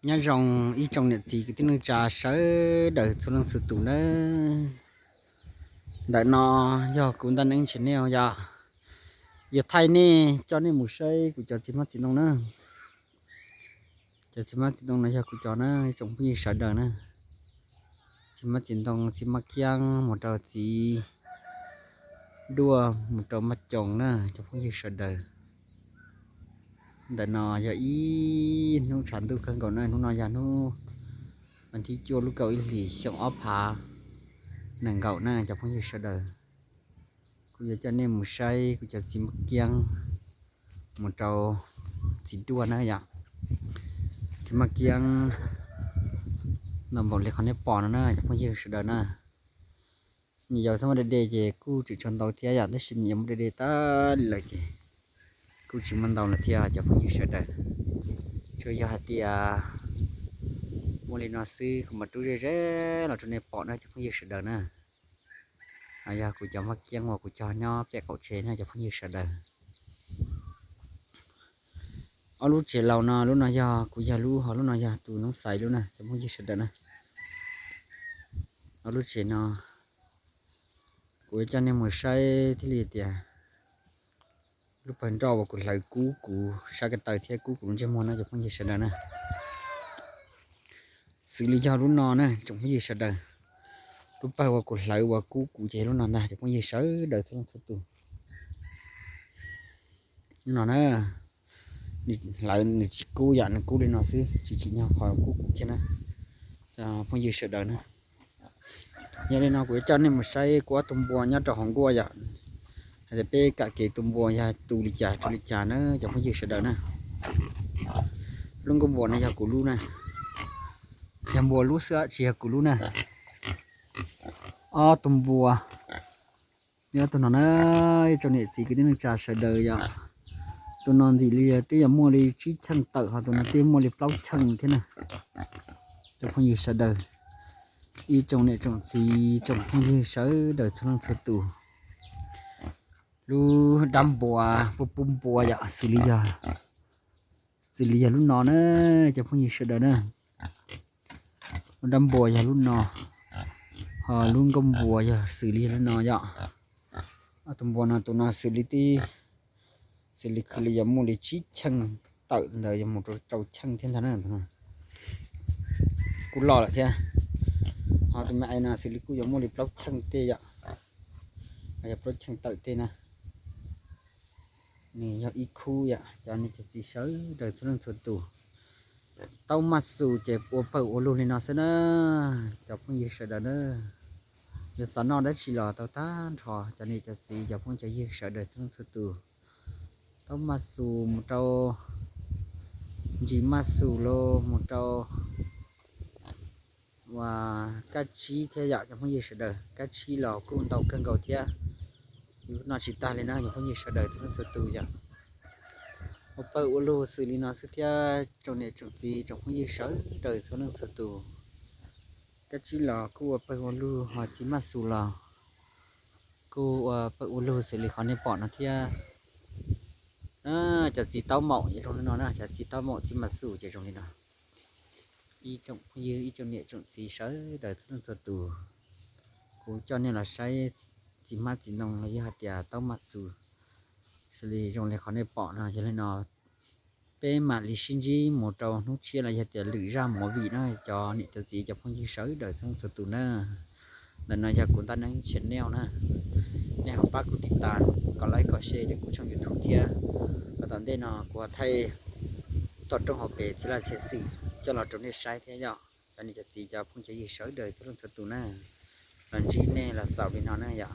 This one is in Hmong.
Nyob zoo ib tsoom niam txiv kwv tij neej tsa sawv daws txhua leej txhua tus nawb. Ntawm no yog kuv Ntaj Neeb channel yom. Yog thaij nej coj nej mus saib kuv cov txiv hmab txiv ntoo na. Cov txiv hmab txiv ntoo no yog kuv cov na, tsoom phooj ywg sawv daws na. Txiv hmab txiv ntoo, txiv maj kiab mus rau txiv duaj mus rau maj coos na cov phooj ywg sawv daws. Ntawm no yog ib hnub tshav ntuj kawg nkaus na, hnub no yog hnub vas thib cuaj lub kaum ib hlis xyoo ob phav nees nkaum na cov phooj ywg sawv daws. Kuv yuav coj nej mus saib kuv cov txiv maj kiab mus rau txiv duaj na yom. Txiv maj kiab no npaum li qhov nej pom no na cov phooj ywg sawv daws na. Me nyuam yaus xab muaj de de ces kuj tseem tshuav ntau thiab yom, tab sis me nyuam yaus muaj de de tas li lawm ces kuj tsis muaj ntau lawm thiab cov phooj ywg sawv daws. Tsuas yog hais tias muaj li no xwb kuv mam rub ze ze los rau nej pom na cov phooj ywg sawv daws na. Yog kuv cov maj kiab uas kuv cog nyob pem qaum tsev na cov phooj ywg sawv daws. Ob lub tsev laus no, lub no yog kuv yog lub, ho lub no yog tus noob xais lub na cov phooj ywg sawv daws na. Ob lub tsev no kuv yuav coj nej mus saib thiaj li tias lub pawg nroj uas kuv hlawv kub kuv sab ko taw thiab kub kuv lub ntsej muag no cov phooj ywg sawv daws na. Xws li yog lub no na tsoom phooj ywg sawv daws. Lub pawg uas kuv hlawv uas kub kuv ces lub no ntag cov phooj ywg sawv daws txhua leej txhua tus. Lub no na, nws hlawv nws tsis kub yom, nws kub li no xwb, tsis tsim nyog qhov kub kuv thiab na cov phooj ywg sawv daws na. Yog li no kuv yuav coj nej mus saib kuv ob tug npua nyob rau hauv nkuaj yom, hais tias peb kam kev tus npua yog tu li cas rau li cas na cov phooj ywg sawv daws na. Lub nkuaj npua no yog kuv lub na, yog npua lub xwb tsis yog kuv lub na. Ob tug npua, yog tus no na, ib tsoom niam txiv kwv tij neej tsa sawv daws yom. Tus no ntxim li twb yog muaj li tsib cheej tawm, ho tus no twb muaj li plaub cheej thiab na. Cov phooj ywg sawv daws, ib tsoom niam tsoom txiv tsoom phooj ywg sawv daws txhua leej txhua tus. Lub dab npua, pub pub npua yom, xws li yog, xws li yog lub no na, cov phooj ywg sawv daws na. Lub dab npua yog lub no, ho lub nkuaj npua yog xws li yog lub no yom. Ob tug npua no, tus no xws li tib, xws li khwv li yog muaj li tsib cheej tawm ntawd yog mus rau rau cheej thiab ntag na. Kuj loj lawm thiab. Ho tus me ai no xws li kuj yuav muaj li plaub cheej tej yom, yog plaub cheej tawm tej na. Nws yog ib khub yom, cov niam cov txiv sawv daws txhua leej txhua tus. Taub maj xus ces ua pawg ua lug li no xwb na, cov phooj ywg sawv daws na. Yuav xav noj dab tsi los tau tag nrho cov niam cov txiv cov phooj cov ywg sawv daws txhua leej txhua tus. Taub maj xus mus rau ntsis maj xus los mus rau uas kab tsib thiab yom cov phooj ywg sawv daws, kab tsib los kuj ntau kawg nkaus thiab. Yus noj tsis tag li na cov phooj ywg sawv daws txhua leej txhua tus yom. Ua pawg ua lug xws li no xwb thiab tsoom niam tsoom txiv tsoom phooj ywg sawv daws txhua leej txhua tus. Kab tsib los kuj ua pawg ua lug, ho txiv maj xus los kuj ua pawg ua lug xws li qhov nej pom no thiab. Cov txiv taub maum zoo li no na, cov txiv taub maum txiv maj xus ces zoo li no. Ib tsoom phooj ywg ib tsoom niam tsoom txiv sawv daws txhua leej txhua tus, kuv coj nej los saib txiv hmab txiv ntoo los yog hais tias taub maj xus xws li zoo li qhov nej pom no. Yog li no peb mam li sib ntsib mus rau hnub tshiab los yog tias lwm zaj movie na cov niam cov txiv cov phooj ywg sawv daws txhua leej txhua tus na. Ntawm no yog kuv Ntaj Neeb channel na. Nej ho pab kuv tiv tas, kom like kom share rau kuv tshooj YouTube thiab. Kom tom ntej no kuv ho thaij toj roob hauv pes txhia laj txhia xwm coj los rau nej saib thiab yom. Cov niam cov txiv cov phooj cov ywg sawv daws txhua leej txhua tus na, los ntsib nej los xaus li no na yom.